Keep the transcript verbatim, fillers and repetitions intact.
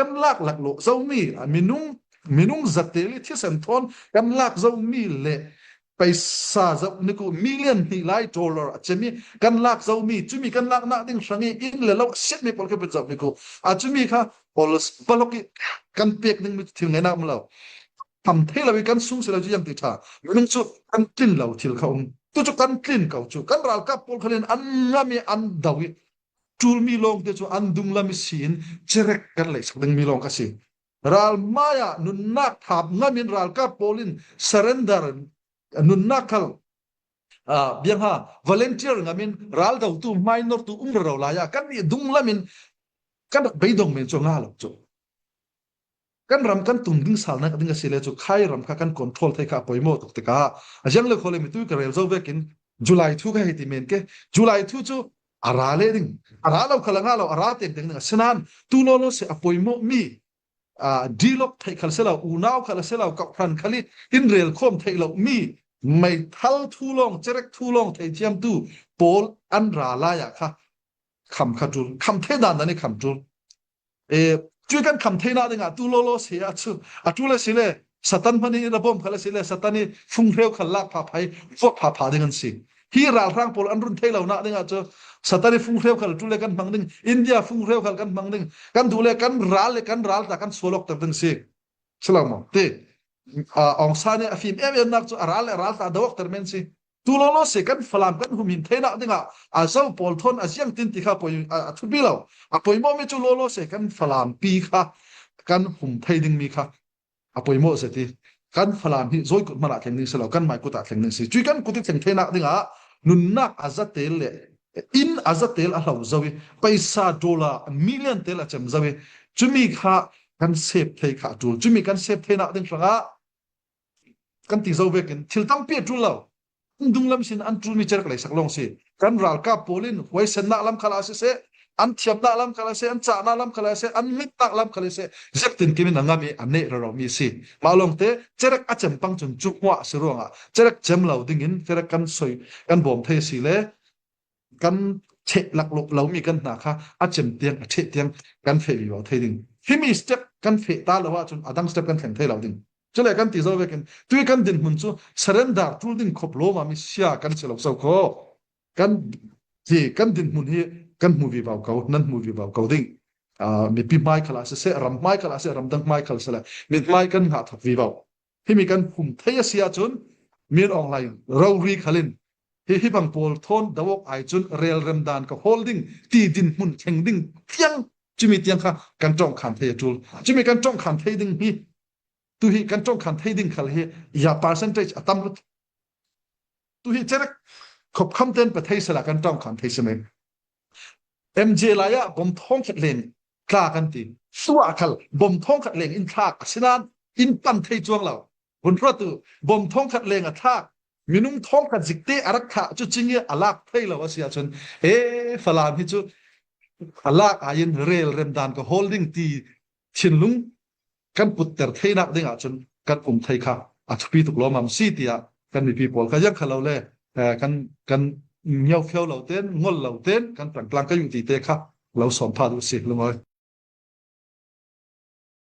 kan lak lak lo Zomi, a, minung, minung zate li thisen thon kan lak Zomi le paisa Zomi ku million hnih lai dollar a cemi kan lak Zomi, cumi kan lak nak ding hrangi in le lo siat mi pol ke pet Zomi ku. A cumi kha pol balok i kan pek ding mi thil ngai nak malo. Tham thei lo i kan sung si lo ci yang ti tha. Minung cu kan tlin lo thil kha um. Tu cu kan tlin ko cu. Kan ralkap pol khalin an ngam i an dau i tul mi lawngte cu an dunglam i si in cerek kan leihsak ding mi lawng kha si. Ral mai ah nunnak thap ngam in ralkap pawl in surrender nunnak khal, ah, biang ha volunteer ngam in ral dotu hmai nortu um rero lai ah kan nih dunglam in kan rak beidong men cu nga lo cu. Kan ram kan tum ding sal nak ding a si le cu khai ram kha kan control thei kha a poimawh tuk tikah a ziang le khaw le mi tu ka rel zo vekin July thu ka hei ti men ke. July thu cu a ra le ding, a ra lo kha la nga lo, a ra teng teng ding a sinan tu law law se a poimawh mi, aa, dilok theih khal si lo, unau khal a si lo, kauhhran khal i in rel khawm theih lo mi meithal thu lawng, cerek thu lawng thei thiamtu pawl an ra lai ah kha kham kha ṭul, kham thei dan dan i kham ṭul. E, cui kan kham theinak dingah tu law law si ah cu a ṭul a si le Satan hmanh in a bawm khal a si le Satan i funghreu khal lak phapha i vuak phapha ding an si. Hi ralhrang pawl an run thei lo nak dingah cu Satan i funghreu khal ṭul le kan hmang ding, India funghreu khal kan hmang ding, kan duh le kan ral le kan ral ta kan sual awkter ding si. Si lo maw? Ti, a, Aung San i a fim em em nak cu a ral le a ral ta do awkter men si. Tu law law si kan Falam kan humhim theinak dingah a zo pawl thawn a ziang tin ti kha poi, a, a thupi lo. A poimawh mi cu law law si kan Falam pi kha kan hum thei ding mi kha a poimawh zet i kan Falam hi zawikut hmanh ah thleng ding si lo, kan maikut ah thleng ding si. Cui kan kut i thleng theinak dingah nunnak a zatel le in a zatel a hlo zo i paisa dollar million tel a cem zo i cumi kha kan sep thei kha a ṭul. Cumi kan sep theinak ding hrangah kan ti zo vekin thil tampi a ṭul lo. An dunglam sin an ṭulmi cerek leisak lawng si. Kan ralkap pawl in huaisennak lam khal a siseh, an thiamnak lam khal a siseh, an cahnak lam khal a siseh, an mitnak lam khal a siseh, ziaktin kimin a ngam i a neh rero mi si. Mah lawngte cerek a cem pang cun cu hmuah a si ruangah cerek cem lo dingin cerek kan soi, kan bawm thei a si le kan ṭheh lak lo, lomi kan hna kha a cem tiang, a ṭheh tiang kan feh vivo thei ding. Himi step kan feh ta lo ahcun a dang step kan thleng thei lo ding. Cule kan ti zo vekin tui kan dinhmun cu surrender ṭul ding khop lawmam i sia kan si lo so kho. Kan hi kan dinhmun hi kan hmu vivo ko, nan hmu vivo ko ding. Aa, mipi hmai khal a siseh, ram hmai khal a siseh, ramdang hmai khal siseh, mi hmai kan ngah thok vivo. Himi kan hum thei a si ahcun Min Aung Hlaing rori khalin hi, hi bang pawl thawn do awk ai cun relrem dan ka hawl ding ti dinhmun thleng ding tiang cumi tiang kha kan ṭawng khan thei a ṭul. Cumi kan ṭawng khan thei ding hi, tu hi kan ṭawng khan thei ding khal hi ya percentage a tam lut. Tu hi cerek khopkham ten pe thei sela kan ṭawng khan thei si men. M J lai ah bom thawng khat leng tla kan ti. Suah khal bom thawng khat leng in thlak a sinan in pan thei cuang lo. Hun hruatu bom thawng khat leng a thlak, minung thawng khat zikte a rak thlah cu cing i a lak thei lo a si ahcun, e, Falam hi cu a lak ai in relrem dan ka hawl ding ti thinlung kan putter theinak ding ahcun kan um thei kha a thupi tuk lawmam si tiah kan mipi pawl kha ziang kha lo le, eh, kan, kan ngiaufiau lo ten, ngol lo ten, kan tlangtlang ka yuh ti te kha lo sawm phah duh si, lungawi.